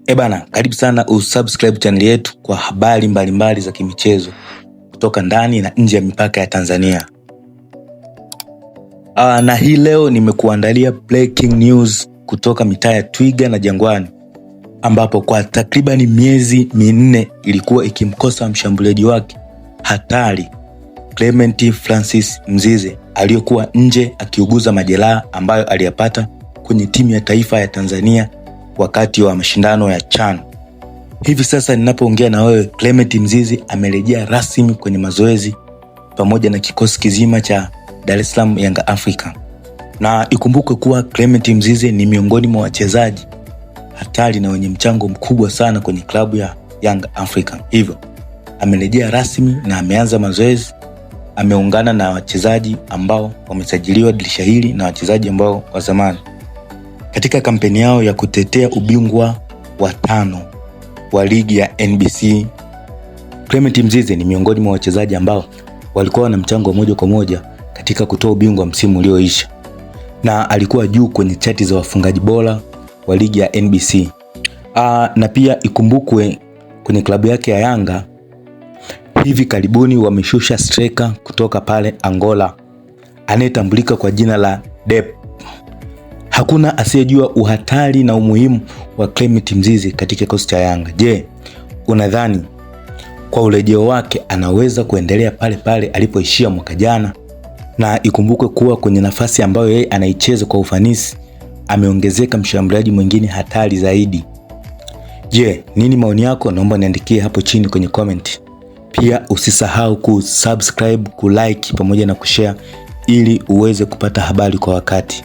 E bana, karibu sana usubscribe channel yetu kwa habari mbalimbali za kimichezo kutoka ndani na nje ya mipaka ya Tanzania. Na hii leo nimekuandalia breaking news kutoka mitaa ya Twiga na Jangwani ambapo kwa takribani miezi 4 ilikuwa ikimkosa mshambuliaji wake hatari Clement Francis Mzize aliyokuwa nje akiuguza majeraha ambayo aliyapata kwenye timu ya taifa ya Tanzania wakati wa mashindano ya CHAN. Hivi sasa ninapoongea na wewe, Clement Mzize amerejea rasmi kwenye mazoezi pamoja na kikosi kizima cha Dar es Salaam Yanga Africa. Na ikumbukwe kuwa Clement Mzize ni miongoni mwa wachezaji hatari na wenye mchango mkubwa sana kwenye klabu ya Young Africa. Hivyo amerejea rasmi na ameanza mazoezi, ameungana na wachezaji ambao wamesajiliwa dirisha hili na wachezaji ambao wa zamani katika kampeni yao ya kutetea ubingwa wa 5 wa ligi ya NBC. Clement Mzize ni miongoni mwa wachezaji ambao walikuwa na mchango wa moja kwa moja katika kutoa ubingwa msimu ulioisha na alikuwa juu kwenye chati za wafungaji bora wa ligi ya NBC. Na pia ikumbukwe kwenye klabu yake ya Yanga hivi karibuni wameshusha striker kutoka pale Angola anayetambulika kwa jina la Dep. Hakuna asiyejua uhatari na umuhimu wa Clement Mzize katika kikosi cha Yanga. Je, unadhani kwa urejeo wake anaweza kuendelea pale pale alipoishia mwaka jana? Na ikumbukwe kuwa kwenye nafasi ambayo yeye anaicheza kwa ufanisi ameongezeka mshambuliaji mwingine hatari zaidi. Je, nini maoni yako? Naomba niandikie hapo chini kwenye comment. Pia usisahau kusubscribe, kulike pamoja na kushare ili uweze kupata habari kwa wakati.